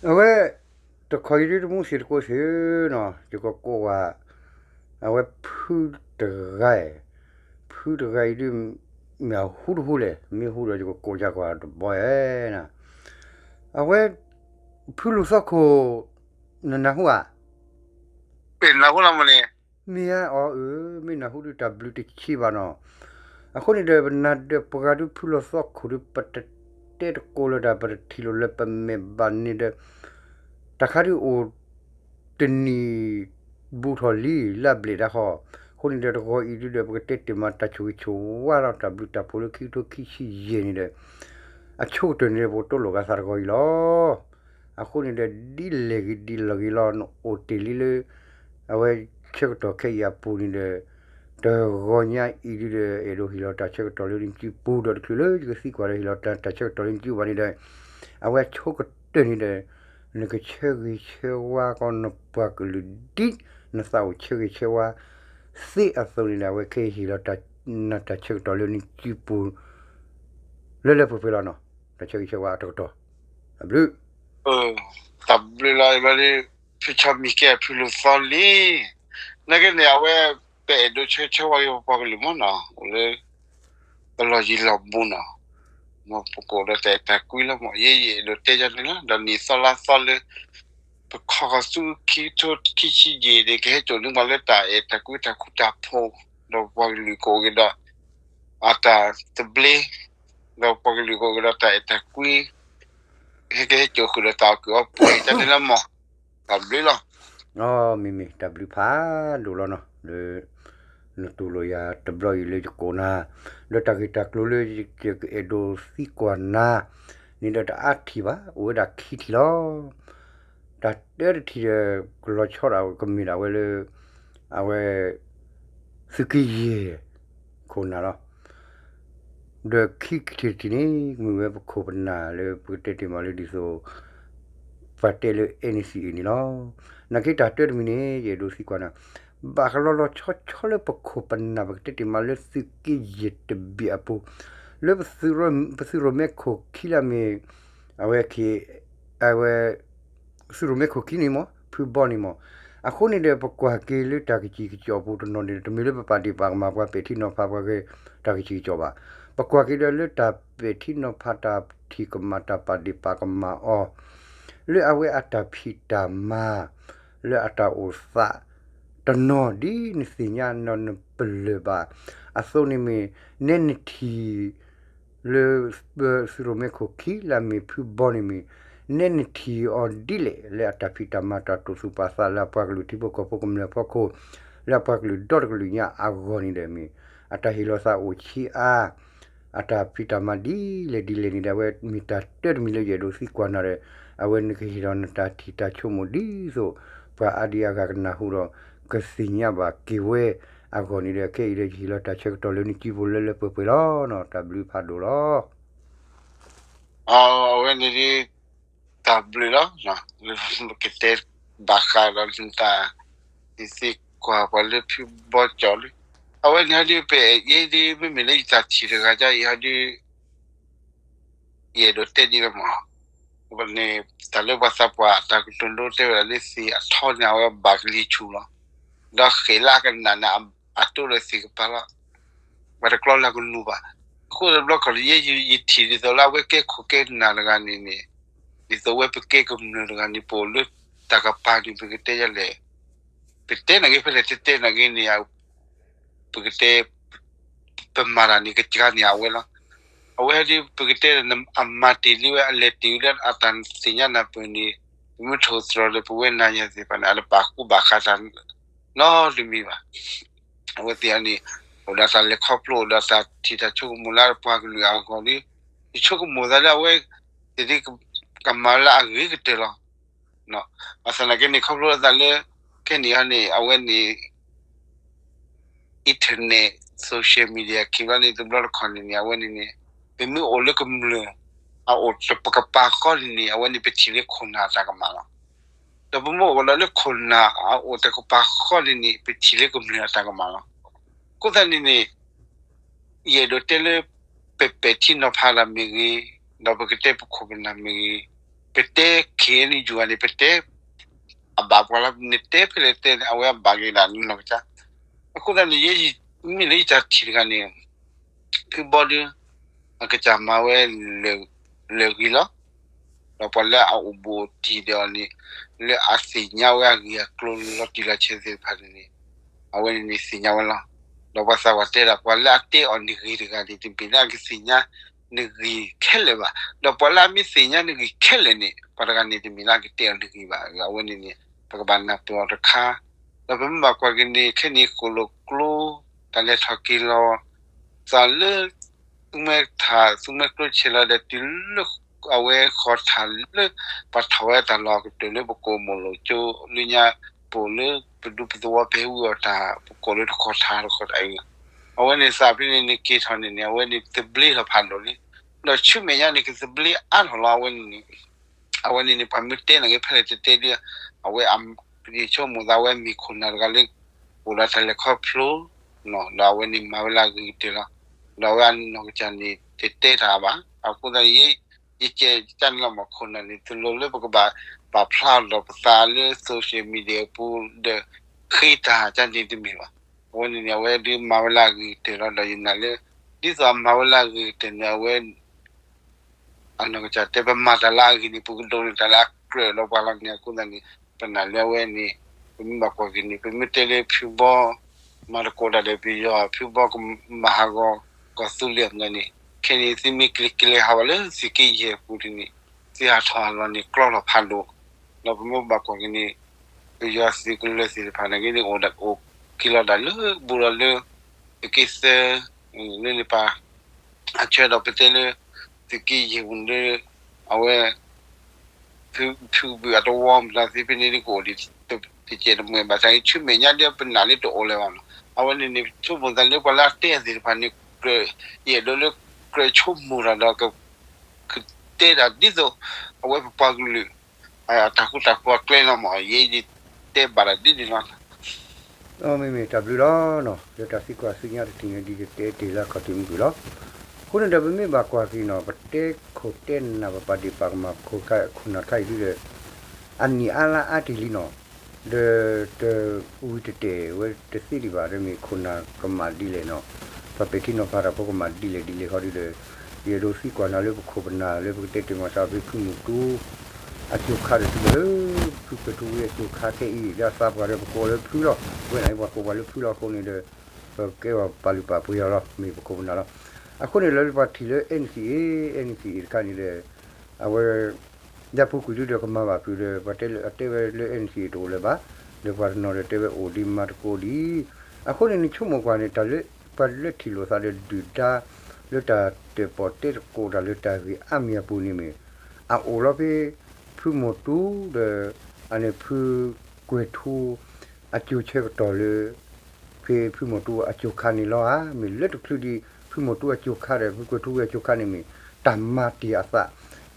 အဝဲ တခီအံၤဒုတမူသ့ၣ်တကိးသ့ၣ်နီၤ ယကကိးဝဲ အဝဲဖုတဂၤအံၤ, ဖုတဂၤအံၤဒု မ့ၢ်အဟူတဟူလဲၣ်, မ့ၢ်ဟူဒီးယကကိးယၤကွၢ်တဘီယဲနီၤ. အဝဲ ဖုလူၤသီခိၣ် နနၢ်ဟူဧါ. မ့ၢ်ဧါအီၤဧၢ, မ့ၢ်နၢ်ဟူဒုတၢ်ဘျုးတဆံးဘၣ်နီၤ. အဃိန့ၣ်ဒီး ပနၤဒီးပှၤဒုဖုလူၤသီခိၣ်ဒု ပတတဲတကိးလၢၤတၢ် ပတထံၣ်လိာ်လၢပမဲာ်ဘၣ်န့ၣ်ဒီး တၢ်ခါဒုအိၣ်တနံၣ် ဘူးထီၣ်လံလၢအဘျဲၣ်တၢ်ဃီ, အဃိန့ၣ်ဒီးတဂီၤအံၤဒုဒီး ပကတဲတ့ၢ်မးတၢ်ဆိၣ်ဂ့ၤဆိၣ်ဝါဒီး တၢ်ဘျုးတၢ်ဖှိၣ်လၢခံကထိခံဆံယဲၢ်န့ၣ်ဒီး အဆိကတၢၢ်န့ၣ်ဒီး ပကတိလိာ်ကသးတဂီၤအံၤလီၤ. အဃိန့ၣ်ဒီး ဒ်လဲၣ်ဂ့ၤဒ်လဲၣ်ဂ့ၤလီၤ နအိၣ်တ့ၢ်လံလၢ အဝဲဆၢကတီၢ်ခဲအံၤအပူၤန့ၣ်ဒီး တဂီၤညါအံၤဒုဒီး အဲၣ်ဒိးဟ့ၣ်လီၤတၢ်ဆၢကတီၢ်လၢနစုပူၤ ဒီးတချုးလၢယကသံကွၢ်ဒီး ဟ့ၣ်လီၤတၢ်ဆၢကတီၢ်လၢနစုပူၤဘၣ်န့ၣ်ဒီး အဝဲဆိကတၢၢ်န့ၣ်ဒီး နကဆၢဂ့ၤဆၢဝါကီးနပှၤကလုာ်ဒ် နသးအိၣ်ဆၢဂ့ၤဆၢဝါသ့အသိးန့ၣ်ဒီး အဝဲခဲအံၤဟ့ၣ်လီၤနၤတၢ်ဆၢကတီၢ်လၢနစုပူၤ လၢလၢပှဲၤပှဲၤလီၤနီၤ. တၢ်ဆၢဂ့ၤဆၢဝါအတကတီၢ် တၢ်ဘျုး တၢ်ဘျုးလီၤ. ဖုဆီမံၤကဲ ဖုလူၤသီလံ နာ်က့န့ၣ် အဝဲ ပအဲၣ်ဒိးဆၢဂ့ၤဆၢဝါက့ၤပပှၤကလုာ်မ့ၢ်နီၤ အိၣ်လၢ ပလီၢ်ယံၤလီၢ်ဘူးနီၤ မ်ပကအိၣ်ဒီးတၢ်အဲၣ်တၢ်ကွံလီၤမး ယဲယအဲၣ်ဒိးတဲယၤန့ၣ်လီၤ. ဒီးနံၣ်သီလါသီလၢ ပခီဃီၤဆူခံကထိခံဆံယဲၢ်န့ၣ် ကဟဲစိာ်န့ၢ်ပှၤလၢတၢ်အဲၣ်တၢ်ကွံတၢ်ဃူတၢ်ဖိး ဒီးပှၤကလုာ်ကအိၣ်က့ၤဒီး အတၢ်သဘျ့ ဒီးပှၤကလုာ်ကအိၣ်က့ၤဒီးတၢ်အဲၣ်တၢ်ကွံ ဟဲကဟဲစိာ်ဃုာ်ဒီးတၢ်အီၣ်ကုာ်အီပှဲၤ တၢ်န့ၣ်လီၤမး တၢ်ဘျုးလီၤ. မ့မ့ၢ်တၢ်ဘျုးဖးဒိၣ်လီၤနီၤ လၢ နတူၢ်လိာ်ယၤတဘျီအံၤလၢယကိးနၤ ဒီးတၢ်ဂ့ၢ်တၢ်ကျိၤလၢယကအဲၣ်ဒိးသံကွၢ်နၤန့ၣ်ဒီးတအါထံၣ်ဘၣ် အိၣ်ဝဲဒၣ်ခံထံၣ်လီၤ. တၢ်တၢတထံၣ်ဒီး ကလီၤဆီဒၣ်ကမ့ၢ်ဒၣ်ဝဲလၢ အဝဲ သုးက့ယဲၢ်ခိၣ်နၢ်လီၤ. ဒီးခံထံၣ်တထံၣ်န့ၣ် ကမ့ၢ်ဝဲပခိၣ်ပနၢ်လၢပကတဲတ့ၢ်မးလၢဒ်သိး ပှၤတဲလၢ NCA န့ၣ်လီၤ. နာ်က့တၢ်တၢတမံၤန့ၣ် ယအဲၣ်ဒိးသံကွၢ်နၤ ဘၣ်ကလီလီၤဆီဆီလၢပခိၣ်ပနၢ် ပကတဲတ့ၢ်မးလၢသုးက့ယဲၢ်တဘ့ၣ်အပူၤ လၢ ပသုးရိၣ်မဲခိၣ်ခံလၢအမ့ၢ် အဝဲ အဝဲ သုးရိၣ်မဲခိၣ်ခံန့ၣ်မး ဖုဘီန့ၣ်မး အဃိန့ၣ်ဒီး ပကွၢ်က့ၤလၢတၢ်ကစံၣ်ကစီၣ်အပူၤတနီၤန့ၣ် တမ့ၢ်လၢပပာ်ဒ့ၣ်ပာ်ကမၣ်ပှၤပဲာ်ထံနီၤဖးပှၤဂ့ၤ တၢ်ကစံၣ်ကစီၣ်ဘၣ်. ပကွၢ်က့ၤဒီးလၢတၢ်ပဲာ်ထံနီၤဖးတၢ်ထံၣ်ကမၣ်တၢ်ပာ်ဒ့ၣ်ပာ်ကမၣ်အီၤ လၢအဝဲအတၢ်ဖံးတၢ်မၤ လၢအတၢ်အိၣ်သး တနီၤဒ်နသ့ၣ်ညါနီၤနပလၢၢ်ဘၣ် အသိးန့ၣ်မ့ၢ် နဲနထံၣ် လၢ သုးရိၣ်မဲခိၣ်ခံလၢအမ့ၢ်ဖုဘီန့ၣ်မ့ၢ် နဲနထံၣ်အီၤဒ်လဲၣ် လၢအတၢ်ဖံးတၢ်မၤတၢ်တူၢ်သူၣ်ပာ်သးလၢအပှၤကလုာ်ထံဖိကီၢ်ဖိကမျၢၢ်ဖီခိၣ် လၢအပှၤကလုာ်ဒီတကလုာ်ညါအဂီၢ်န့ၣ်ဒီးမ့ၢ် အတၢ်ဟ့ၣ်လီၤသးအိၣ်ဆံးအါ အတၢ်ဖံးတၢ်မၤဒ်လဲၣ်ဒ်လဲၣ်န့ၣ်ဒီး အဝဲမ့ၢ်တၢ်တၢတမံၤလၢယအဲၣ်ဒိးသံကွၢ်နၤဒီး အဝဲနကဟ့ၣ်ဒီးနတၢ်ထံၣ်တၢ်ဆိကမိၣ်ဒ်သိး ပှၤအါဒံအါဂၤကနၢ်ဟူဒီး ကသ့ၣ်ညါဘၣ်က့ၤဝဲအဂီၢ်န့ၣ်ဒီး ခဲအံၤဒီးယဟ့ၣ်လီၤတၢ်ဆၢကတီၢ်လၢနစုပူၤလၢလၢပှဲၤပှဲၤလီၤနီၤ တၢ်ဘျုးဖးဒိၣ်လီၤ. အဝဲန့ၣ်ဒ် တၢ်ဘျုးလီၤ လၢပကတဲဘၣ်ဃးဒီးနတၢ် နသံကွၢ်ပှၤလၢဖုဘီကၠီၣ်လံ အဝဲန့ၣ်ဟီဒ်ပအဲၣ်ဒ် မ့မ့ၢ်လၢယတၢ်ထံၣ်တဂၤဒ်အံၤဟီဒ် ယအဲၣ်ဒိးတဲဒ်လီၤမး န့ၣ် တၢ်လၢပှၤသးပှၢ်တၢ်ကတိၤဒိတဲဝဲဒၣ်လၢသ့ၣ်အထီန့ၣ် အဝဲဘၣ်ကလံၤဆူၣ်လီၤ. ဒီးဃဲးလၢအကနၣ်န့ၣ် အတိၢ်ဒီးသ့ၣ်ကပၤလီၤ. ပှၤတကျီလၢကလူၤဘၣ်. အဃိတဘျီခီၣ်လၢယဲယထံၣ်ဒ်သိးလၢအဝဲကဲခိၣ်ကဲနၢ်တဂၤန့ၣ်န့ၣ် ဒ်သိးဝဲပကဲကမျၢၢ်တဂၤန့ၣ် ပအိၣ်လၢတၢ်ကပၤန့ၣ် ပကတဲယလဲၣ် ပတဲနာ်က့ဖဲလဲၣ်တဲတဲနာ်က့န့ၣ် ပကတဲ ပမၤတၢ်န့ၣ် ကစှၤန့ၢ်အဝဲလီၤ. အဝဲဒ်ပကတဲ အမၤတ့ၢ်လံဝဲ အလဲၤတ့ၢ်ဝဲလၢအတၢ်သ့ၣ်ညါနၢ်ပၢၢ်န့ၣ် ပမ့ၢ်ထိၣ်သတြီၤဒီး ပဝဲနၤယၤသ့ၣ်တဖၣ်န့ၣ် အတပာ်ဃူဘၣ်ဃးတၢ်နီတမံၤဘၣ်. အဝဲသ့ၣ်အံၤန့ၣ် အိၣ်ဒီးတၢ်လဲၤခီဖျိ အိၣ်ဒီးတၢ်ထံၣ်တၢ်ဆိကမိၣ်လၢပှၤကလုာ်အဂီၢ်ဒီး ယဆိကမိၣ်သးလၢအဝဲ သ့ၣ်ဒ်ကမၤလၢအဂ့ၤကတၢၢ်လီၤ. ဘၣ်ဆၣ်သနာ်က့န့ၣ် ခီဖျိလၢသးလၢ ခဲန့ၣ်ဟီန့ၣ် အဝဲန့ၣ် internet social media ခံဘျီန့ၣ် တဘျီတခီၣ်န့ၣ်န့ၣ် အဝဲန့ၣ်န့ၣ် ပမ့ၢ်အိၣ်လၢကမျၢၢ် အအိၣ်တကပၤဃီန့ၣ်န့ၣ် အဝဲန့ၣ်ပထံၣ်လၢခိၣ်နၢ်အတၢ်ကမၣ်လီၤ. ဒီးပမ့ၢ်အိၣ်ဒီးလၢခိၣ်နၢ်အအိၣ်တကပၤဃီန့ၣ်န့ၣ် ပထံၣ်လၢကမျၢၢ်အတၢ်ကမၣ်လီၤ. အဃိသတးန့ၣ်န့ၣ် ယအဲၣ်ဒိးတဲလၢ ပပဲာ်ထံနီၤဖးတၢ်မ့ၢ်ဂ့ၤ, ဒီးပကတဲပခိၣ်ပနၢ်မ့ၢ်ဂ့ၤ, ပတဲ ခ့ၣ်အဲၣ်ယူၣ် ဂၤန့ၣ် ပတဲ အဘၣ်ပှၤလီၤ, နတဲဖဲလဲၣ်တဲန့ၣ် အဝဲအဘၣ်က့ၤဒၣ်နီၢ်ကစၢ်. အဃိသတးန့ၣ် ယဲယမ့ၢ်လၢယတၢ်ထံၣ်တဂၤန့ၣ် ဖုဘီဒီး အကစၢ်မၤဝဲ လၢာ်ဂ့ၤလီၤ. ဒီးပှၤလၢအအိၣ်ဘူးအိၣ်တံၢ်ဒီးအီၤန့ၣ် လၢအသ့ၣ်ညါဝဲအဂ့ၢ်အကျိၤလီၤတံၢ်လီၤဆဲးသ့ၣ်တဖၣ်န့ၣ်န့ၣ် အဝဲန့ၣ်န့ၣ်သ့ၣ်ညါဝဲလီၤ. ဒီးပှၤသးပှၢ်တဲဒၣ် ပှၤလၢအတဲအီၤန့ၣ်ဂ့ၤတဂၤန့ၣ် တမ့ၢ်လၢအကသ့ၣ်ညါန့ၣ်ဂ့ၤခဲလၢာ်ဘၣ်. ဒီးပှၤလၢအမ့ၢ်သ့ၣ်ညါန့ၣ်ဂ့ၤခဲလၢာ်န့ၣ် ပှၤတဂၤန့ၣ်တမ့ၢ်လၢအကတဲအီၤန့ၣ်ဂ့ၤဘၣ်. အဝဲန့ၣ်န့ၣ် ပကဘၣ်နၢ်ပၢၢ်အီၤတခါ. ဒီးပမ့ၢ်ဘၣ်ကွၢ်က့ၤန့ၣ် ခဲန့ၣ်ဃိၣ်လိာ်ကျိ တၢ်လဲၤထီၣ်က့ၤလီၤ သးလၢ သူမွဲထး သူမွဲကျိဆဲးလီၤဒီးတုၤလၢ အဝဲဃီၤထးလၢ ပှၤထီၣ်ဝဲတၢ်လီၢ်ကတၢၢ်လၢပကိးမိၢ်လိာ်ကၠိလၢညါ ပအိၣ်လၢပဒူပသဝီပဟဲဝံအီၤတၢ် ပကိးလၢတခီထးတခီထးအံၤလီၤ. အဝဲန့ၣ်သးဖဲန့ၣ်န့ၣ်က့ၤထီၣ်န့ၣ်န့ၣ် အဝဲန့ၣ်သဘျ့ထီၣ်ဖးဒိၣ်လံ. ဒီးဆူမဲာ်ညါန့ၣ် ကသဘျ့အါထီၣ်လီၤ အဝဲန့ၣ်န့ၣ် အဝဲန့ၣ်န့ၣ် ပှၤမ့ၢ်တဲန့ၣ်က့ၤဖဲလဲၣ်တဲတဲဒ် အဝဲ ယဆိကမိၣ်သးဝဲမ့ၢ်ခိၣ်နၢ်တဂၤလၢ အိၣ်ဒီးတၢ်လဲၤခီဖျိ ဒီးအဝဲန့ၣ်မၤဝဲလၢအဂ့ၤကတၢၢ်လီၤ. ဒီးအဝဲအနီၢ်ကစၢ်န့ၣ် တတဲတၢ်ဘၣ်. အဃိသတး ယကဲကန့ၣ်လီၤမး ခိၣ်နၢ်န့ၣ် တလိၣ်လၢပကဘၣ်ပာ်ဖျါဒီးပသးလၢ social media အပူၤဒီး ဃ့တၢ်ကန့ၣ်တမ့ၢ်ဘၣ်. အဝဲန့ၣ်န့ၣ် အဝဲဒုးမၤဝဲလၢအဂ့ၤကတၢၢ်လီၤ. ဒီးယနာ်လၢ ဒ်သိးအမၤဝဲလၢအဂ့ၤကတၢၢ်န့ၣ် အဝဲ အနီၢ်ကစၢ်တဲ ပမၤတၢ်လၢအဂ့ၤန့ၣ် ပကဒိးန့ၢ်တၢ်လၢအကြၢးဒီးပှၤလီၤန့ၣ် အဃိသတးန့ၣ် ပနာ်လၢအဝဲန့ၣ် ပမ့ၢ်ဘၣ်ကွၢ်က့ၤန့ၣ် ပမ့ၢ်တဲလၢဖုဘီ မၤသကိးတၢ်ဒီးပယီၤ ဖုဘီကမၤဟးဂီၤကီၢ်သူလ့ၤအမနုၤန့ၣ် ခဲန့ၣ် သုမ့ၢ်ကလဲၤကလဲၤဟးဂီၤလၢသုးက့ယဲၢ်ပူၤန့ၣ် သုဟးထီၣ်ဟးလီၤန့ၣ် ကျီလီၤဖးဒိၣ်. ဒီးပမ့ၢ်ဘၣ်ကွၢ်က့ၤန့ၣ် ပယီၤသုးကလၢၤသ့ၣ်တဖၣ်န့ၣ်က့န့ၣ် အိၣ်က့ၤလီၤဒၣ်လၢဘူးဒီးလၢ သုးက့သၢ လၢန့ၣ်ပၤ အဆၢဒီးပတဲလၢ သုးက့ယဲၢ်ပူၤန့ၣ် အဝဲ ဖုဘုးအတဝီမတၤသ့ဖဲန့ၣ်ဒ်ကအိၣ်ဒံး တကဲးတမှဲၤဘၣ်ဆၣ် ဆူမဲာ်ညါဒ်ပနာ်လၢတအိၣ်လၢၤဘၣ်နီၤ. အဝဲန့ၣ်န့ၣ် ဆိကမိၣ်သးလၢပှၤလၢအတဲသ့ၣ်တဖၣ်န့ၣ် ကြၢး ယအဲၣ်ဒိးလၢ ကြၢးဆိကမိၣ်တၢ်ဒီး ကတဲတၢ်ဒ်သိး အဝဲပပှၤကလုာ် တၢ်ဃူတၢ်ဖိးအကျဲလီၤမး ယဲယတဲဘၣ်တၢ်ဒ်န့ၣ်လီၤ. မ့မ့ၢ်တၢ်ဘျုးလီၤနီၤ လၢတၢ်သံကွၢ်သ့ၣ်ညါတထံၣ်န့ၣ် ဒ်ယတဲတ့ၢ်လၢအခီၣ်ထံးမုၢ်ကွံာ်လီၤ. အဃိန့ၣ်ဒီးပမ့ၢ်ဘၣ်ကွၢ်က့ၤနီၤ ပတဲခိၣ်တဲနၢ် ပပာ်ဒ့ၣ်ပာ်ကမၣ်ခိၣ်နၢ်တခါအံၤဒ်ဒီး အနံၣ်အါလါအါတ့ၢ်လံနီၤ ဒီးတဝံၤတတဲာ်ဝဲတသ့ဒံးဘၣ် ဒီးမ့ၢ်ခိၣ်နၢ်ကမၣ်ဒ်လဲၣ်နီၤ ပပဲာ်ထံနီၤဖးတၢ်ဖိကမၣ်ဒ်လဲၣ်ဒ်လဲၣ်ဃီဒ်ဒီး ယအဲၣ်ဒိးသံကွၢ်နၤလၢပခိၣ်ပနၢ်လၢပကတဲတ့ၢ်မၤစၢ်ဖဲဖုမူတူ အစိၤခါဒီးတုၤလီၤလၢ ဖုကွဲၤထူဝ့အစိၤခါခဲအံၤ လၢအသးပှၢ်ဒီးပကိးလၢဖုလီၤ. ဝဲန့ၣ်ပှၤကိးပှၤလၢဖုလီၤအဃိန့ၣ်ဒီး ပကဲပှၤပာ်လုၢ်ပာ်ပှ့ၤအီၤလီၤ မ့ၢ်ပခိၣ်ပနၢ်လီၤ. အဃိန့ၣ်လၢပှၤထံၣ်လၢ NCA NCA တခါန့ၣ်ဒီး အဝဲ ယၤပူၤကွံာ်ဒုဒီးကမၤဘၣ်ဖုးဒီး ပှၤတဲလၢအတဲဝဲလၢ NCA တအိၣ်လၢၤဘၣ်, ဒီးပှၤတနီၤဒီးတဲဝဲအိၣ်ဒံးမၤသကိးဒံး, အဃိန့ၣ် နဆိကမိၣ်ကွၢ်န့ၣ် တၢ်လၢ ပှၤလၢထံၣ်လိာ်သးဒီးဒုၣ်ဒါ လၢတၢ်တၢၣ်ပီၣ်တဲသကိးတၢ်လၢတၢ်ဂ့ၢ်အါမံၤအပူၤန့ၣ်မ့ၢ် အအိၣ်လီၤဖဲ ဖုမိၢ်တူဒီး အန့ၣ်ဖုကွဲၤထူ အစိၤဆၢကတီၢ်လၢ ဖဲဖုမိၢ်တူအစိၤခါန့ၣ်လီၤဧါ, မ့ၢ်လၢတချုးဒံး ဖုမိၢ်တူအစိၤခါဒီး ဖုကွဲၤထူဝ့အစိၤခါန့ၣ်မ့ၢ် တၢ်မၤတ့ၢ်အသး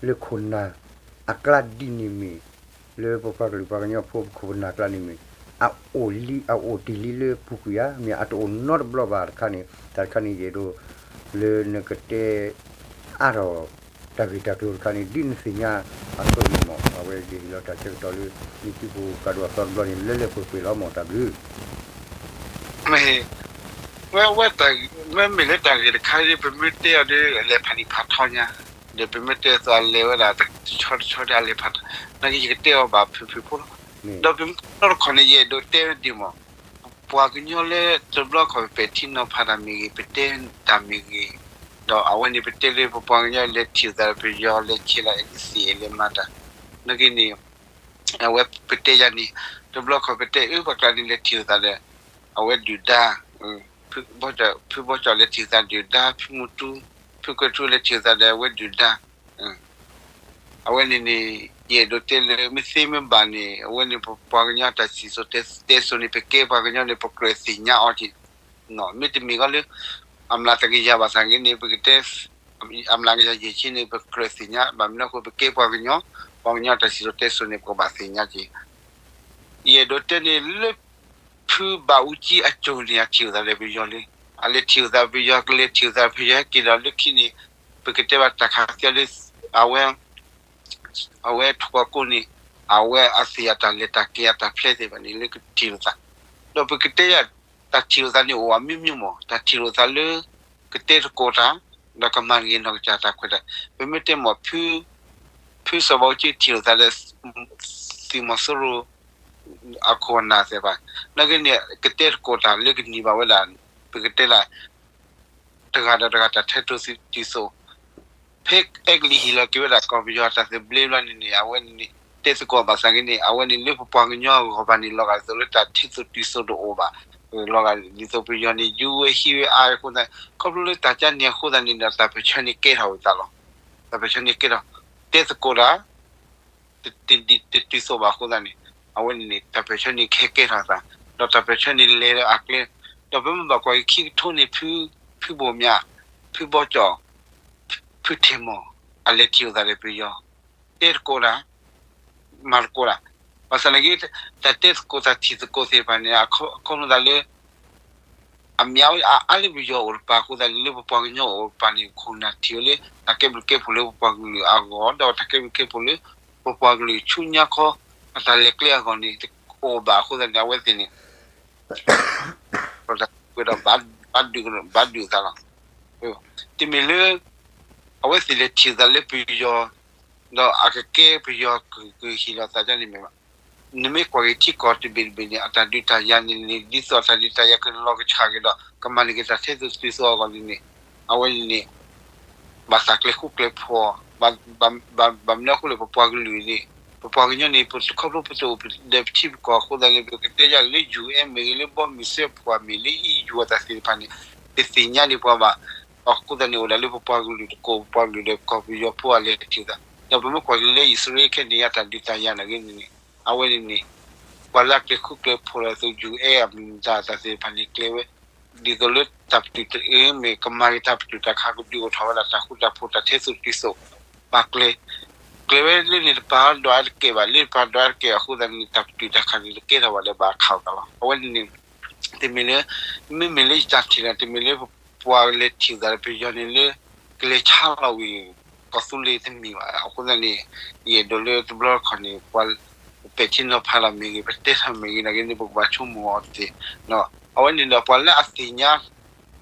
လၢခိၣ်နၢ်အကျါဒ်န့ၣ်မ့ၢ် လၢပပှၤကလုာ်ပှၤကညီဖိပခိၣ်ပနၢ်ကျါန့ၣ်မ့ၢ် အအိၣ်လံ အအိၣ်တ့ၢ်လံလၢပူၤကွံာ်ဧါ, မ့ၢ်အတအိၣ်နီတဘျီဘၣ်တခါန့ၣ် တၢ်တခါန့ၣ်ယအဲၣ်ဒိး လၢနကတဲ အါထီၣ် တၢ်ဂ့ၢ်တၢ်ကျိၤတခါန့ၣ် ဒ်နသ့ၣ်ညါအသိးန့ၣ်မ့ၢ် အဝဲယဟ့ၣ်လီၤတၢ်ဆၢကတီၢ်လၢ နစုပူၤကးဒိၣ်အသီတဘျီန့ၣ် လၢလၢပှဲၤပှဲၤလီၤမ့ၢ် တၢ်ဘျုး မ့ၢ် ဝဲ ဝဲ မ့မ့ၢ်လၢတၢ်ဂ့ၢ်တခါဒီး ပမ့ၢ်တဲအီၤဒီး အလဲၤဖးနံၣ်ဖးထီညါ, ဒီးပမ့ၢ်တဲအသိးအလဲၤဝဲဒၣ် တဆီတဆီဒီးအလဲၤဖးထီ, နာ်က့ယကတဲအီၤဘၣ်ဖုၣ်ဖုၣ်ဖိလီၤ. ဒီးပမ့ၢ်နီတခီန့ၣ် ယအဲၣ်ဒိးတဲဒ်မ့ၢ် ပှၤကညီလၢတဘျီခီၣ်ပပဲာ်ထံနီၤဖးတၢ်မ့ၢ်ဂ့ၤ ပတဲတၢ်မ့ၢ်ဂ့ၤ, ဒီးအဝဲန့ၣ်ပတဲလၢပပှၤကညီလဲၤထံၣ်သးဒီးပယီၤလဲၤဆဲးလီၤ NCA လဲၤမၤတၢ်, နာ်က့န့ၣ် အဝဲပတဲယၤန့ၣ် တဘျီခီၣ်ပတဲအၢပှၤကျါန့ၣ်လဲၤထံၣ်သးဒီး အဝဲဒုၣ်ဒါ, ဖုဘီကၠီၣ်လဲၤထံၣ်သးဒုၣ်ဒါ, ဖုမူတူ, ဖုကွဲၤထူလဲၤထံၣ်သးဒီးအဝဲဒုၣ်ဒါ, အဝဲန့ၣ်န့ၣ် ယအဲၣ်ဒိးတဲလၢမ့ၢ်သ့မ့ၢ်ဘၣ်န့ၣ် အဝဲန့ၣ်ပပှၤကညီတၢ်စံၣ်စိၤတဲစိၤန့ၣ် ပကဲပှၤကညီန့ၣ် ပကြၢးသ့ၣ်ညါအီၤက့ၤ, မ့တမ့ၢ်ဃီလၢ အမျးတကယၤဘၣ်ဆၣ်ဂ့ၤန့ၣ် ပကတဲ အမျးကယၤယဲၢ်ဆံန့ၣ် ပကြၢးသ့ၣ်ညါ ဘၣ်မနုၤအဃိ ပကဲပှၤကညီ, ပှၤကညီတၢ်စံၣ်စိၤတဲစိၤန့ၣ် ပကဘၣ်သ့ၣ်ညါက့ၤ ယအဲၣ်ဒိးတဲန့ၣ်လၢ ဖုဘၣ်အူကၠံအစိၤန့ၣ် အထံၣ်လိာ်သးဒီးပယီၤလံ, အလဲၤထံၣ်လိာ်သးပယီၤ ကလဲၤထံၣ်လိာ်သးပယီၤဟဲက့ၤဒီးလၢခံန့ၣ် ပကတဲဘၣ်တၢ်ခးသံလၢ အဝဲ အဝဲထူၣ်ကီၢ်ကိၣ်န့ၣ် အဝဲအသ့ၣ်အတၢ်လဲၤတၢ်က့ၤအတၢ်ဖျဲသ့ၣ်တဖၣ်န့ၣ် လၢကထံၣ်လိာ်သး, ဒီးပကတဲယၤ တၢ်ထံၣ်လိာ်သးန့ၣ်အိၣ်အမျိုးမျိုးမး, တၢ်ထံၣ်လိာ်သးလၢ ကတဲသကိးတၢ်, ဒီးကမၤဂ့ၤနီၢ်ကစၢ်တၢ်ခွဲးတၢ်, ပမ့ၢ်တဲမ့ၢ် ဖုစီၤဘၣ်အူကၠံထံၣ်လိာ်သးလၢ သုးမီၤစိရိၤ အခိၣ်အနၢ်သ့ၣ်တဖၣ်, နာ်က့န့ၣ် ကတဲသကိးတၢ်လၢကန့ၢ်ဘၣ်ဝဲဒၣ် ပကတဲလၢ တဂၤဒီးတဂၤတၢ်ထဲသိးတုၤသိး, ဖဲအဲကလံးဟ့ၣ်လီၤက့ၤဝဲဒၣ်ကီၢ်ပယီၤတၢ်သဘျ့ဘျီန့ၣ်န့ၣ် အဝဲန့ၣ်န့ၣ် တဲသကိးဘၣ်ဆၣ်က့န့ၣ် အဝဲန့ၣ်လၢပပှၤကညီအဂီၢ်ဘၣ်န့ၣ် လီၤဂာ်ဒ်သိးလၢတၢ်ထဲသိးတုၤသိးတအိၣ်ဘၣ်, လီၤဂာ်ဒ်သိးပယီၤန့ၣ် ယူဝဲဟံးဝဲအါအဃိသတး ခီဖျိလၢတၢ်ကါန့ၣ်အဃိသတးန့ၣ်ဒီး တၢ်ပၢၢ်ဆၢန့ၣ်ကဲထီၣ်ဝဲသးလီၤ. တၢ်ပၢၢ်ဆၢန့ၣ်ကဲထီၣ်, တဲသကိးတၢ် တတုၤသိးဘၣ်အဃိသတးန့ၣ် အဝဲန့ၣ်န့ၣ် တၢ်ပၢၢ်ဆၢန့ၣ်ကဟဲကဲထီၣ်သး, ဒီးတၢ်ပၢၢ်ဆၢန့ၣ်လဲၤလၢအကျဲ, ဒီးပမ့ၢ်ဘၣ်ကွၢ်က့ၤခံကထိန့ၣ် ဖုဘိၣ်မၠး, ဖုဘီကၠီၣ်, ဖုထံးမီၢ်, အလဲၤထံၣ်လိာ်သးဒီးပယီၤ, တဲသကိးတၢ်, မၤသကိးတၢ်, ဘၣ်ဆၣ်နာ်က့ တၢ်တဲသကိးတၢ်ထံၣ်သကိးသ့ၣ်တဖၣ်န့ၣ် အခီပညီသးလၢ အမ့ၢ်အါလၢပယီၤအိၣ်တပၤအဃိသတးန့ၣ် လၢပပှၤကညီအိၣ်တပၤန့ၣ် ခိၣ်နၢ်ထံၣ်ဝဲလၢ တၢ်ကဲဘျုးကဲဖှိၣ်လၢပပှၤကလုာ်အဂီၢ် ဒီးတၢ်ကဲဘျုးကဲဖှိၣ်လၢ ပပှၤကလုာ်ဆူညါခီ အတၢ်လဲၤကျဲအဂီၢ်န့ၣ် တအိၣ်ဘၣ်အဃိသတးန့ၣ် အဝဲသ့ၣ်န့ၣ် ဒီး ဘၣ်ဒုးသးလီၤ. တမ့ၢ်လၢ အဝဲသ့ၣ်လဲၤထံၣ်သးလၢပယီၤ ဒီးအကကဲပယီၤကဟ့ၣ်လီၤသးဒ်န့ၣ်မ့ၢ်ဘၣ်. နမ့ၢ်ကွၢ်က့ၤထံကီၢ်တဘ့ၣ်တဘ့ၣ်န့ၣ် အတၢ်ဒုးတၢ်ယၤန့ၣ်န့ၣ် ဒ်သိးအတၢ်ဒုးတၢ်ယၤကလီၤကဆှၣ်က့ၤဒီး ကမၤန့ၢ်က့ၤတၢ်ထဲသိးတုၤသိးအဂီၢ်န့ၣ်န့ၣ် အဝဲန့ၣ်န့ၣ် ဘၣ်သးကျဲၤဃူကျဲၤဖိး, ဘၣ်မနုၤအဃိလဲၣ် ပပှၤကလုာ်န့ၣ် ပပှၤကညီန့ၣ် ပခီဖျိပတအိၣ်ဒီးပထံပကီၢ်အဃိသတးန့ၣ် ပကတဲယၤလၢ ယူၣ်အဲၣ် မ့ၢ်ဂ့ၤ လၢဘီမုၢ်စၢဖှိၣ်မ့ၢ် လၢအံၣ်ယူၣ်အတၢ်သ့ၣ်တဖၣ်န့ၣ် တသ့ၣ်ညါန့ၢ်ပှၤဘၣ်. အဃိသတးန့ၣ် အိၣ်ဒၣ်လၢပပှၤကလုာ်တကိး ပပှၤကလုာ်ဒီးကီၢ်ပယီၤဖိအလဲၤထံၣ်သး ဒီးပမ့ၢ်ကွၢ်က့ၤလၢအံၣ်စရ့လးခဲအံၤန့ၣ် အတၢ်ဒုးတၢ်ယၤန့ၣ်ဂ့ၤန့ၣ်န့ၣ် အဝဲန့ၣ်န့ၣ် ပှၤလၢအကျဲၤဃူကျဲၤဖိးလီၤအသိး ယူၣ်အဲၣ် အမံၤမတၤတၢ်သ့ၣ်တဖၣ်န့ၣ် ကျဲၤဝဲ ဒ်သိးလၢတၢ်ပတုာ်တအၢ မ့ၢ်ကမၤက့ၤတၢ်ပတုာ်တၢ်ခးကဒုးအိၣ်ထီၣ်ဝဲဒၣ်တၢ်ဃူတၢ်ဖိးတၢ်ထဲသိးတုၤသိး ဘၣ်ကျဲၤ ကျဲၤဝဲလၢန့ၣ်တပၤ ဒွးတကဲဘၣ် လၢတပၤဒွးတကဲအဃိသတးန့ၣ် တၢ်ပတုာ်တၢ်ခးန့ၣ် တကဲထီၣ်ဘၣ်လၢၤဘၣ်ခးအသးလီၤ. အဝဲန့ၣ်န့ၣ် တမ့ၢ်လၢ မ့မ့ၢ်လၢယတၢ်ထံၣ်လီၤ တမ့ၢ်လၢပှၤလဲၤထံၣ်သးလၢပယီၤန့ၣ်လၢ ကလဲၤဆါလီၤဝံၤ ကီၢ်သူလ့ၤတမ့ၢ်ဘၣ်. အဃိသတးန့ၣ် ယအဲၣ်ဒိးလၢတဘျီတခီၣ်န့ၣ် ပှၤ ပပဲာ်ထံနီၤဖးလီၤမ့ၢ်ဂ့ၤ ပတဲထီၣ်မ့ၢ်ဂ့ၤန့ၣ်ဂ့ၤန့ၣ် ပကဘၣ်ဆိကမိၣ်အီၤတသ့. အဝဲန့ၣ်ဒီးပှၤလၢအသ့ၣ်ညါ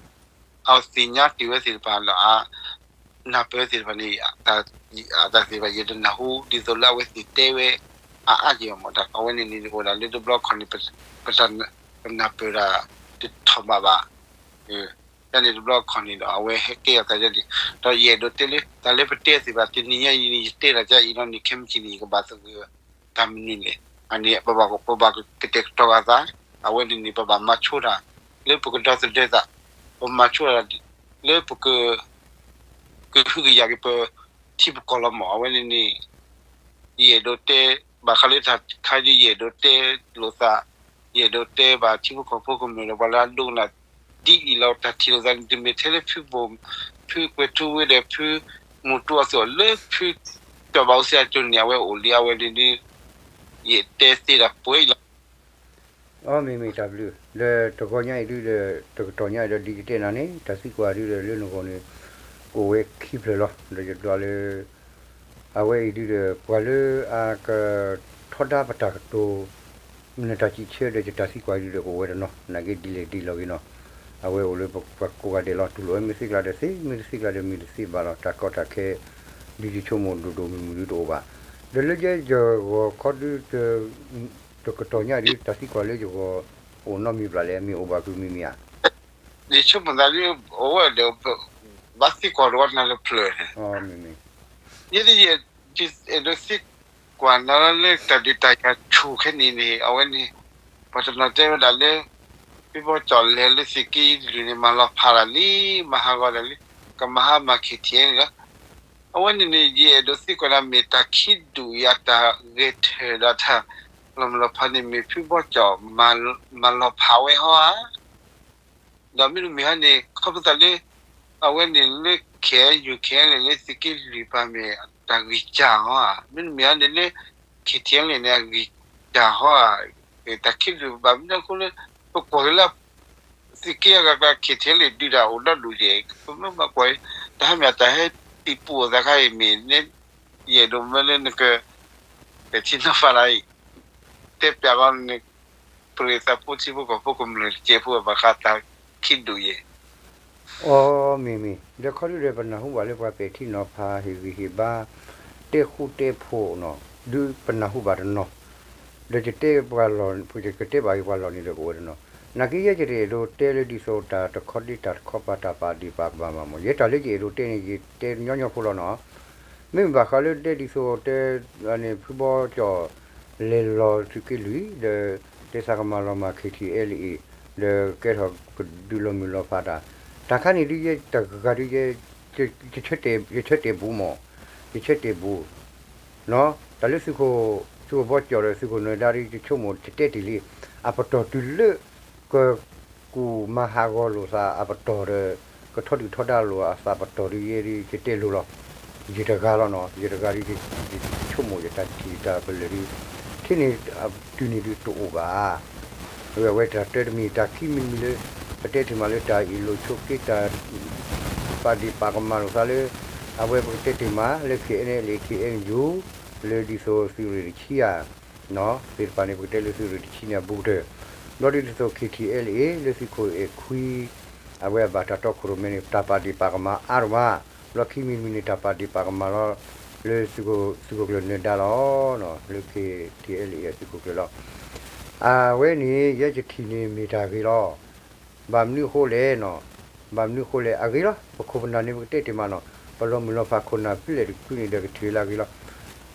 အသ့ၣ်ညါတ့ၢ်ဝဲသ့ၣ်တဖၣ်ဒီး အနၢ်ပၢၢ်သ့ၣ်တဖၣ်န့ၣ် တၢ်သ့ၣ်တဖၣ်ယတနၢ်ဟူ ဒ်သိးလၢအဝဲသ့ၣ်တဲဝဲ အါအါက့ၤအီၤမ့ၢ် အဝဲန့ၣ်န့ၣ် အိၣ်ဒၣ်လၢတဘျီတခီၣ်န့ၣ် ပတၢ် ပနၢ်ပၢၢ်တၢ်တထီၣ်ဘးဘၣ်. တၢ်န့ၣ်တဘျီတခီၣ်န့ၣ်ဒီး အဝဲဟဲကဲအသးဒ်န့ၣ် ဒီးယအဲၣ်ဒိးတဲလၢ တၢ်လၢပတဲသ့ၣ်တဖၣ် တနံၤညါအံၤန့ၣ် ယတဲတၢ်ကအံၤလီၤန့ၣ် ခဲမုၢ်ဆ့ၣ်န့ၣ် ယကဘၣ်သဂၢၢ် တၢ်မနုၤလဲၣ်. အန့ၣ် ပဘၣ်ကတဲာ်ကတီၤအသး, အဝဲန့ၣ်န့ၣ် ပဘၣ်မၤဆိတၢ် လၢပကဒီသဒၢသး, ပမၤဆိတၢ် လၢပက ကဟုကယာ်က့ၤပထံပကီၢ်လီၤမး. အဝဲန့ၣ်န့ၣ် ယအဲၣ်ဒိးတဲ ဘၣ်ဃးလၢတၢ်ခါဒ် ယအဲၣ်ဒိးတဲလိာ်သး, ယအဲၣ်ဒိးတဲဘၣ်ထံဖိကီၢ်ဖိကမျၢၢ်ဒီး ပှၤလၢအဒိကနၣ် ဒ်အံၤလီၤ. တၢ်ထံၣ်လိာ်သးန့ၣ် တမ့ၢ်ထဲလၢဖုဘိၣ် ဖုကွဲၤထူဝ့ဒီး ဖုမူတူအသိး လၢဖုစီၤဘၣ်အူစ့အစိၤန့ၣ် အဝဲအိၣ်လံ အဝဲန့ၣ်ဒ် ယတဲသ့တၢ်ပှဲၤအံၤလီၤ. အီ မ့မ့ၢ်တၢ်ဘျုး လၢတဂီၤညါအံၤဒုဒီး တကတီၢ်ညါအံၤဒီး ဒ်ယတဲနၤန့ၣ် တၢ်သံကွၢ်ဒုဒီး လၢနဂီၢ်န့ၣ် ကအိၣ်ဝဲခံဖျၢၣ်လီၤ. ဒီးယဒွးလၢ အဝဲအံၤဒုဒီး ပှၤလၢအကထီဒါပတၢ်ကတိၤ နတၢ်စံးဆၢဒီး ယတၢ်သံကွၢ်အံၤဒုဒီး ကအိၣ်ဝဲတနီၤ နာ်က့ဒ်လဲၣ်ဒ်လဲၣ်ဂ့ၤနီၤ. အဝဲအိၣ်လၢပှၤကိးဂၤဒဲးလီၤ. တူၢ်လိာ်ဝဲမ့ၢ်သ့ကျါဒီးသ့, မ့ၢ်တသ့ကျါဒီးမ့ၢ်တသ့ဘၣ်လီၤ. တၢ်ကီတၢ်ခဲ ဒ်ယဆိကမိၣ်ဒိၣ်ဒိၣ်မုၢ်မုၢ်ဒုတအိၣ်ဘၣ်. ဒီးလၢယဲယဂီၢ်ခီဒု တကတီၢ်ညါဒု တၢ်သံကွၢ်လၢယဂီၢ် အိၣ်နီတမံၤဘၣ်လဲၣ်, မ့ၢ်အိၣ်ဘၣ်ကွံာ်မ့မ့ၢ်ဧါ. ယဆိကမိၣ်သးလၢ အဝဲဒီး ဘၣ်သံကွၢ်ဒီးဝဲနၤလၢဖျၢၣ်န့ၣ်, ယဲဒၣ်ယ အဲၣ်ဒိးသံကွၢ်နၤလၢတၢ်ဒုးတၢ်ယၤဆူၣ်ခဲအံၤန့ၣ် အဝဲန့ၣ် ပှၤတနီၤတဲဝဲဒၣ်လၢ ဖုဘီကၠီၣ်လဲၤလၢသုးက့လွံၢ်န့ၣ် မၤလီၤဖးတၢ်လံ, မၤဟးဂီၤတၢ်လံ, ကမၤဟါမၢ် ခံထံၣ်န့ၣ်လီၤ. အဝဲန့ၣ်န့ၣ် ယအဲၣ်ဒိးသံကွၢ်နၤမ့ၢ်တၢ်ခံဒူၣ်အံၤ အတၢ်ဂဲၤထၢၣ်ဒီးတၢ်လီၤမုၢ်လီၤဖးန့ၣ် မ့ၢ်ဖုဘီကၠီၣ် မၤလီၤဖးဝဲဟီဧါ. ဒီးမ့တမ့ၢ်ဟီန့ၣ် ခီဖျိသးလၢ အဝဲန့ၣ်လၢ ခဲအံၤယူၢ် ခဲအံၤလၢသုးက့လွံၢ်ပၤမ့ၢ်တၢ်ဂံၢ်စၢ်ဟီဧါ, မ့တမ့ၢ်ဟီန့ၣ်လၢ ခံထံၣ်န့ၣ်န့ၣ် အဂံၢ်စၢ်ဟီဧါ, တၢ်ခံဒူၣ်ဘၣ်မနုၤအဃိလၢ ပကွၢ်က့ၤလၢ သုးက့အဂၤကျါ ခံထံၣ်န့ၣ် ဒုးတၢ်အိၣ်ဒီဒူၣ်ယဲၢ် ပမ့ၢ်ဘၣ်ကွၢ် တၢ်ဟဲမ့ၢ်တၢ်ဟဲတံၢ်ပူၤအသးခါအံၤမ့ၢ်န့ၣ် ယအဲၣ်ဒိးမၢလၢနက ပဲာ်ထံနီၤဖးလၢအံၤ, တဲပျးကီးန့ၣ် ပရံးသးဖိထံဖိကီၢ်ဖိကမျၢၢ်တကဲးဖိအဘၣ်ဃးတၢ်ခံဒူၣ်ယဲၢ်. အိ မ့ၢ်မ့ၢ် ဒီးခီဒုဒီးပနၢ်ဟူဘၣ်လၢပှၤပဲာ်ထံနီၤဖးဟ့ၣ်ဂံၢ်ဟ့ၣ်ဘါ တဲဃူတဲဖိးနီၤ ဒုးပနၢ်ဟူဘၣ်တနီၤ, ဒီးယတဲပှၤလီၢ် ယကတဲဘၣ်က့ၤပှၤလီၢ်န့ၣ်ဒီးကအိၣ်ဝဲတနီၤ, နာ်က့ယဲယတအဲၣ်ဒိးတဲလၢဒ်သိးတၢ်တခီဒ့တၢ်တခီပၤတၢ်ပာ်ဒ့ၣ်ပာ်ကမၣ်ဘၣ်မး, ယဲတၢ်လၢယအဲၣ်ဒိးတဲန့ၣ် ယတဲညီညီဖိလီၤနီၤ. မ့ၢ်ဘၣ်ဃးလၢတဲဒ်သိးတဲ န့ၣ် ဖုဘီကၠီၣ် လဲၤလီၤသုးက့လွံၢ် ဒီး တဲသးကမၤလီၤမၢ် ခ့ထံအဲလ်အ့ ဒီးကဲထီၣ်ကဒုးလီၤမုၢ်လီၤဖးတၢ်, တၢ်ခါန့ၣ်ဒုးယဲတဂၤဒုးယဲ ယဆၢတဲာ်ဘူးမး, ယဆၢတဲာ်ဘူး တၢ်လၢသုးခိၣ် သုးခိၣ်ဘီကၠီၣ်ဒီးသုးခိၣ်နၢၤဒါဒုး ယဆိကမိၣ် ယတဲတ့ၢ်လံ, အပတီၢ်တုၤလၢ ကကူၣ်မၤဟးဂီၤလိာ်သးအပတီၢ်ဒီး ကထီဒုၣ်ထီဒါလိာ်အသးပတီၢ်ဒုးယဲဒုး ယတဲလိၤလီၤ. ယတဂၤလီၤနီၤ, ယတဂၤဒုး ယဆိကမိၣ်ယတၢ်ထံၣ်တၢ်ပလၢၢ်ဒုး ထဲန့ၣ် တုၤန့ၣ်ဒုးတအိၣ်ဘၣ်. အဝဲတၢ်တၢတမံၤ တၢ်ခံမံၤတမံၤလၢ ပတဲတ့ၢ်မးလၢတၢ်အ့ၣ်လိာ်ဆိးက့ တၢ်ပာ်ဒ့ၣ်ပာ်ကမၣ်လိာ်သးလၢ အဝဲပကတဲတ့ၢ်မးလၢ ခ့ၣ်အဲၣ်အဲလ်အ့ ခ့ၣ်အဲၣ်ယူၣ် လၢဒ်သိးသုးရ့ၣ်တဆံဧါ သ့ၣ်တဖၣ်န့ၣ် ပကတဲလၢသုးရ့ၣ်တဆံန့ၣ်အဘူးကတၢၢ်, ဘျီဒ်သိး ခ့ၣ်ထံအဲလ်အ့ လၢသုးခိၣ်အဲၣ်ခွံ အဝဲအဘၣ်တၢ်တီခိၣ်ရိၣ်မဲန့ၣ် တၢ်ပာ်ဒ့ၣ်ပာ်ကမၣ်အါတမး, ဘျီခံမံၤတမံၤန့ၣ် တၢ်ပာ်ဒ့ၣ်ပာ်ကမၣ်လီၤ လၢသုးခိၣ်ကျၢၢ်နၢၤဒါလီၤ, လၢ ခ့ၣ်ထံအဲလ်အ့ အသုးခိၣ်ကျၢၢ်လီၤ. အဝဲန့ၣ် ယဲယထံၣ်န့ၣ်မ့ၢ်တၢ်ဂ့ၤလီၤ. ဘၣ်မနုၤအဃိလဲၣ်နီၤ, ဘၣ်မနုၤအဃိလဲၣ် အဂ့ၤလီၤ. ပခိၣ်ပနၢ်န့ၣ် ပကတဲတ့ၢ်မးနီၤ, ပလီၤမုၢ်လီၤဖးခိၣ်နၢ်ဖဲလဲၣ်တဖုန့ၣ်ဒီး ကထံၣ်လၢအဂ့ၤလီၤ.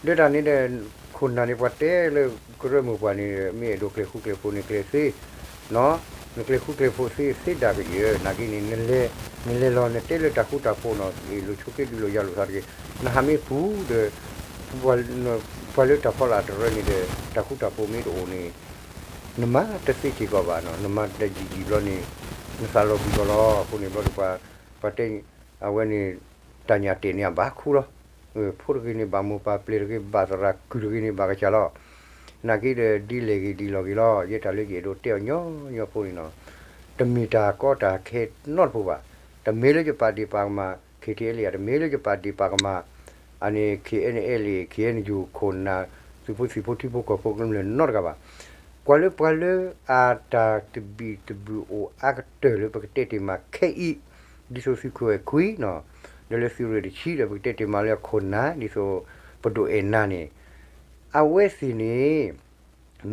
ဒီးတၢ်န့ၣ်ဒီး ခိၣ်နၢ်န့ၣ် ပှၤတဲလၢကရၢမိၢ်ပှၢ်န့ၣ် မ့ၢ်အဲၣ်ဒိးကျဲၤဃူကျဲၤဖိးန့ၣ် ကျဲၤသ့, နကျဲၤဃူကျဲၤဖိးသ့ သ့ဒၣ်ကယၢၢ် နာ်က့န့ၣ် နလဲၤလီၤ နတဲလၢတၢ်ဃူတၢ်ဖိးနီၤ အ့ၣ်လိာ်ဆိးက့ဒုးလိာ်ယၤလိာ်သးတဂ့ၤ, နဟးမ့ၢ်ပူၤဒီး ပှၤလၢတၢ်ဖီလာ်တရၢန့ၣ်ဒီး တၢ်ဃူတၢ်ဖိးမ့ၢ်တအိၣ်န့ၣ် နမၤတသ့စ့ၢ်ကီးဘၣ်နီၤ, နမၤတယံာ်ယံာ်ဘျီန့ၣ် နသးလီၤဘှံးကီးလီၤ. အဃိန့ၣ်ဘျီဒီး ပှၤတဲ အဝဲန့ၣ် တၢ်ညၣ်တဲာ်န့ၣ်အဘၣ်ခူလီၤ. ဖိတဂ့ၤန့ၣ်ဘၣ်မိၢ်ပၢ် ပျဲၢ်တဂ့ၤဘၣ်သရၣ် ကုၢ်တဂ့ၤန့ၣ်ဘၣ်ကစၢ်လီၤ. နာ်က့ဒီး ဒ်လဲၣ်ဂ့ၤဒ်လဲၣ်ဂ့ၤလီၤ. ယဲတၢ်လၢယအဲၣ်ဒိးတဲအီၤညီညီဖိန့ၣ်နီၤ, တမ့ၢ်တၢ်ကီတၢ်ခဲနီတပူၤဘၣ်. တမ့ၢ်လၢယပာ်ဒ့ၣ်ပာ်ကမၣ် ခ့ၣ်ထံအဲလ်အ့ တမ့ၢ်လၢယပာ်ဒ့ၣ်ပာ်ကမၣ် အန့ၣ် ခ့ၣ်အဲၣ်အဲလ်အ့ ခ့ၣ်အဲၣ်ယူၣ် ခိၣ်နၢ် သုးဖိသံၣ်ဖိထံဖိကီၢ်ဖိကမျၢၢ်နီတဂၤဘၣ်. ကွၢ်လၢပှၤလၢအတၢ်တဘံၣ်တဘုၣ်အိၣ်အါကတၢၢ်လၢ ပကတဲတ့ၢ်မးခဲအံၤ ဒ်သိးသုးခိၣ်အဲၣ်ခွံနီၤ, ဒီးလၢသုးရ့ၣ်တဆံဒီး ပကတဲတ့ၢ်မးလၢခိၣ်နၢ် ဒ်သိးပဒိၣ်အဲၣ်နၤန့ၣ် အဝဲသ့ၣ်န့ၣ်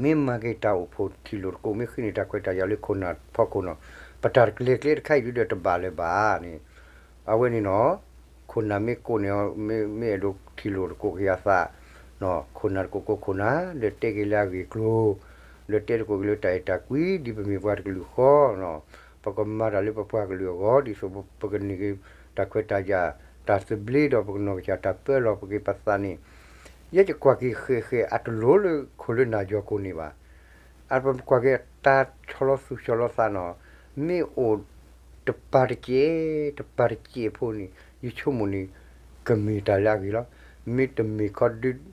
မ့ၢ်မၤက့ၤတၢ်အိၣ်ဖှိၣ်ထံၣ်လိာ်တကိး မ့ၢ်ဃ့န့ၢ်တၢ်ခွဲးတၢ်ယာ်လၢခိၣ်နၢ်ဖီခိၣ်နီၤ, ပတၢ်တကျဲၤကျဲတခါအံၤဒုးဒီးတဘၣ်လၢၤဘၣ်န့ၣ်, အဝဲန့ၣ်နီၤ, ခိၣ်နၢ်မ့ၢ်ကိးန့ၣ် မ့ၢ်အဲၣ်ဒိးထံၣ်လိာ်တကိးက့ၤအသး, ခိၣ်နၢ်တကိးကိးခိၣ်နၢ် ဒီးတဲက့ၤလၢအဂ့ၢ်အကျိၤ, ဒီးတဲတကိးက့ၤလၢတၢ်အဲၣ်တၢ်ကွံ ဒ်ပမ့ၢ်ပှၤတကလုာ်ဃီနီၤ, ပကမၤတၢ်လၢပပှၤကလုာ်အဂီၢ် ဒ်သိးပကန့ၢ်က့ၤတၢ်ခွဲးတၢ်ယာ် တၢ်သဘျ့ဒီးပကနီၢ်ကစၢ်တၢ်ပၢလီၤပက့ၤပသးန့ၣ်, ယဲယကွၢ်က့ၤဃဲးဃဲးအတလိၤလၢခိၣ်လၢနၢ်ယီၤကိးန့ၣ်ဘၣ်. အပကွၢ်က့ၤတၢ်ဆီၣ်လီၤသူၣ်ဆီၣ်လီၤသးနီၤ, မ့ၢ်အိၣ်တပၤတကဲး တပၤတကဲးဖိန့ၣ် ယဆိကမိၣ်န့ၣ် ကမ့ၢ်တၢ်လၢအဂ့ၤလီၤ. မ့တမ့ၢ်ခီဒု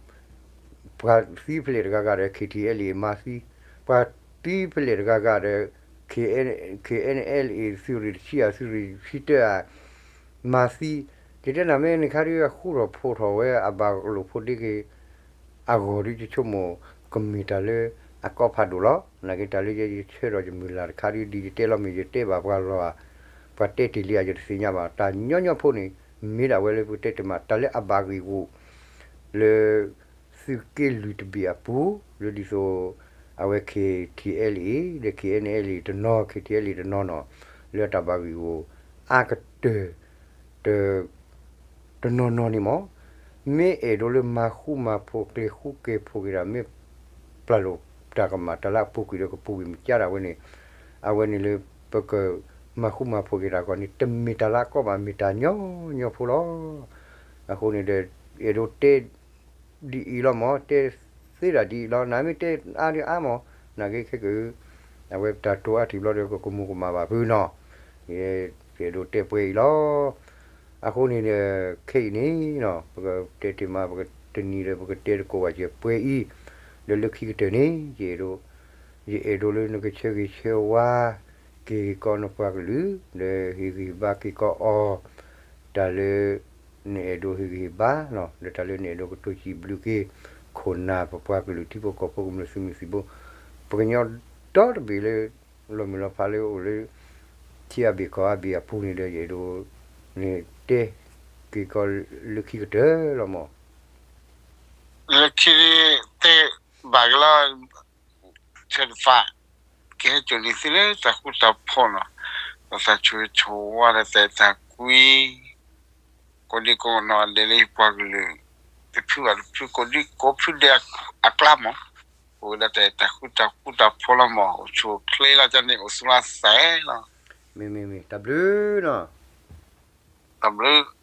ပှၤသံဖဲလဲၣ်တဂၤဂၤဒီး ခ့ၣ်ထံၣ်အဲလ်အ့မၤသံ, ပှၤသံဖဲလဲၣ်တဂၤဂၤဒီး ခ့ၣ်အဲၣ်အဲလ်အ့ သုးရ့ၣ်တဆံဧါ သုးရ့ၣ်တဆံတၢဧါ မၤသံ, ယတဲနၤမ့ၢ်န့ၣ်ခါဒု အဃူထီၣ်ဖိးထီၣ်ဝဲအဘၣ်လိာ်ဖိးဒ့က့ၤ အဂီၢ်ဒု ယဆိကမိၣ် ကမ့ၢ်တၢ်လၢအကီဖးဒိၣ်လီၤ. နာ်က့တၢ်လၢယဲယဆၢထီၣ်ယမုၢ်လၢ်တခါဒု ဒ်ယတဲလီၤမ့ၢ်ယတဲဘၣ်ပှၤလီၤဧါ, ပှၤတဲတ့ၢ်လံဧါ ယတသ့ၣ်ညါဘၣ်. တၢ်ညီညီဖိန့ၣ် မ့ၢ်ဒၣ်ဝဲလၢပကတဲတ့ၢ်မး တၢ်လၢအဘၣ်ဂ့ၢ်ဂီၢ် လၢ သုးက့လွံၢ်တဘ့ၣ်အပူၤ လၢဒ်သိး အဝဲ ခ့ၣ်ထံၣ်အဲလ်အ့ ဒီး ခ့ၣ်အဲၣ်အဲလ်အ့ တနီၤ ခ့ၣ်ထံၣ်အဲလ်အ့ တနီၤနီၤ လၢအတၢ်ဘၣ်ဂ့ၢ်ဂီၢ် အါကတၢၢ် တ တနီၤနီၤန့ၣ်မး မ့ၢ်အဲၣ်ဒိးလၢမၤဃူမၤဖိးကျဲၤဃူကျဲၤဖိးက့ၤတၢ် မ့ၢ်ပျၢ်လိာ်တၢ်ကမၣ်တၢ်လၢအပူၤကွံာ်ဒီးကပူၤကွံာ်မကၢ်ဒၣ်ဝဲန့ၣ် အဝဲန့ၣ်လၢပကမၤဃူမၤဖိးက့ၤတၢ်အဂီၢ်န့ၣ် တမ့ၢ်တၢ်လၢအကီဘၣ် မ့ၢ်တၢ်ညီညီဖိလီၤ. အဃိန့ၣ်ဒီး အဲၣ်ဒိးတဲ ဒ်အံၤလီၤမး တဲသ့ဒၣ်ဒ်အံၤလီၤ နမ့ၢ်တဲအါဒ်အါမး နာ်က့ခဲကၢ အဝဲတၢ်တိၤအါထံၣ်ဘျီဒီး ကကမူၤကမၣ်ဘၣ်ဖုနီၤ ယအဲၣ်ဒိးတဲပှဲၤအံၤလီၤ. အဃိန့ၣ်ဒီး ခဲအံၤန့ၣ် ပကတဲတ့ၢ်မး ပကတနံၤဒီး ပကတဲတကိးဘၣ်စဲးပှဲၤအံၤ ဒီးလၢခံကတၢၢ်န့ၣ် ယအဲၣ်ဒိး ယအဲၣ်ဒိးလၢနကဆၢဂ့ၤဆၢဝါ က့ၤကီးနပှၤကလုာ် ဒီးဟ့ၣ်ဂံၢ်ဟ့ၣ်ဘါက့ၤကီးအီၤ တၢ်လၢ နအဲၣ်ဒိးဟ့ၣ်ဂံၢ်ဟ့ၣ်ဘါလီၤ, ဒီးတၢ်လၢနအဲၣ်ဒိးကတိၤစံးဘျုးက့ၤ ခိၣ်နၢ်ပပှၤကလုာ်ထံဖိကီၢ်ဖိကမျၢၢ်သုးမုၢ်သံၣ်ဘိ ပကညီဒီတဘ့ၣ်လၢ လီၤမုၢ်လီၤဖးလၢအိၣ်လၢ ထံအါဘ့ၣ်ကီၢ်အါဘ့ၣ်အပူၤန့ၣ်ဒီး ယအဲၣ်ဒိး န့ၣ်တဲက့ၤကီးလၢခံကတၢၢ်လီၤမၢ်. လၢခံန့ၣ်တဲဘၣ်က့ၤလီၤ, ဆၢတဖၣ် ကဟဲစိာ်န့ၢ်သုလၢတၢ်ဃူတၢ်ဖိးနီၤ, ဒီးသးဆိၣ်ဂ့ၤဆိၣ်ဝါဒီးတၢ်အဲၣ်တၢ်ကွံ ကိးဒံကိးနီၢ်ဒဲးလၢယပှၤကလုာ် တဖုဘၣ်တဖု ကိးဒံကိးဖုဒဲးအကျါမၢ်, အိၣ်ဝဲဒၣ်တၢ်အဲၣ်တၢ်ဃူတၢ်ဖိးလီၤမၢ်, အိၣ်ဆူၣ်အိၣ်ချ့လီၤ ကန့ၣ် အိၣ်ဆူၣ်လီၤစဲးလီၤ. မ့မ့ၢ်မ့ၢ် တၢ်ဘျုးနီၤ, တၢ်ဘျုး